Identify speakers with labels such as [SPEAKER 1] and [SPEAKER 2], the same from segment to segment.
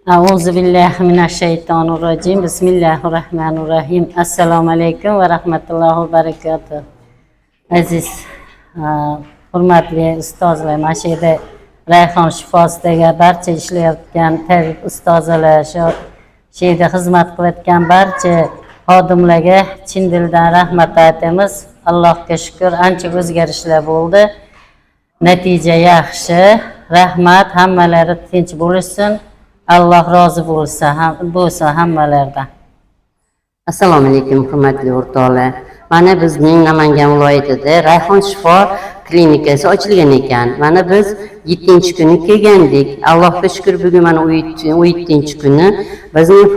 [SPEAKER 1] Auzu billahi minash-shaytonir rojim. Bismillahir rohmanir rohim. Assalomu alaykum va rahmatullohi va barakatuh. Aziz, hurmatli ustozlar, mana shu yerda Rayhon shifosidagi barcha ishlayotgan tabib ustozlar, shu yerda xizmat qilayotgan barcha xodimlarga chin dildan rahmat aytamiz. Allohga shukur, ancha o'zgarishlar bo'ldi. Natija yaxshi. Rahmat, hammalari tinch bo'lishsin. Alloh rozi bo'lsa, ham bo'lsin hammalaridan.
[SPEAKER 2] Assalomu alaykum, hurmatli o'rtoqlar. Mana bizning Namangan viloyatida Rayhon shifo klinikasi ochilgan ekan. Mana biz 7-kuni kelgandik. Allohga shukur, bugun mana 17-kuni bizning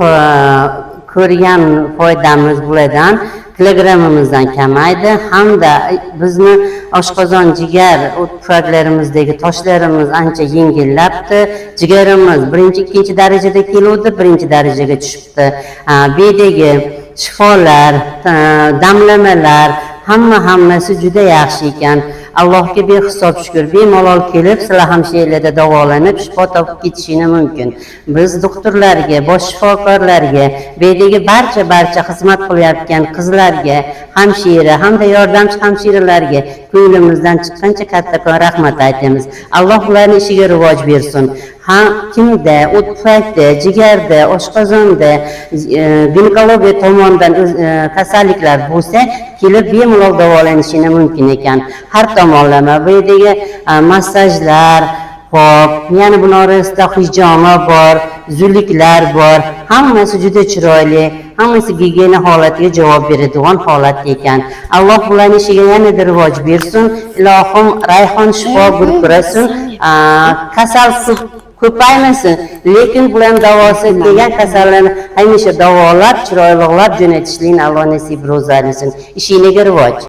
[SPEAKER 2] ko'rgan foydamiz bulardan kilogrammimizdan kamaydi hamda bizni oshqozon, jigar, o't pufaklarimizdagi toshlarimiz ancha yengillabdi. Jigarimiz birinchi, ikkinchi darajada keluvdi, birinchi darajaga tushibdi. Ha, bu yerdagi shifolar, damlamalar, hammasi juda yaxshi ekan. Allohga behisob shukur, bemalol kelib, sizlar ham shu yerlarda davolanib, shifo topib ketishinglar mumkin. Biz doktorlarga, bosh shifokorlarga, bu yerdagi barcha xizmat qilayotgan qizlarga, hamshira hamda yordamchi hamshiralarga ko'nglimizdan chiqqancha kattakon rahmat aytamiz. Alloh ularni ishiga rivoj bersin. Ha, kimda o't pufakda, jigarda, oshqozonda, ginekologiya tomonidan kasalliklar bo'lsa, kelib bemalol davolanishini mumkin ekan. Har tomonlama bu yerdagi massajlar, xo'p, yana buni orasida hijoma bor, zuliklar bor, hammasi juda chiroyli, hammasi gigiyena holatiga javob beradigan holat ekan. Alloh bularni ishiga yanada rivoj bersin. Ilohim, Rayhon shifo gurkurasin. Kasal ko'p ko'paymasin, lekin bularni davosi kelgan kasallarni hamisha davolab, chiroyliqlab jo'natishlikni Alloh nasib ro'za qilsin. Ishinglarga rivoj.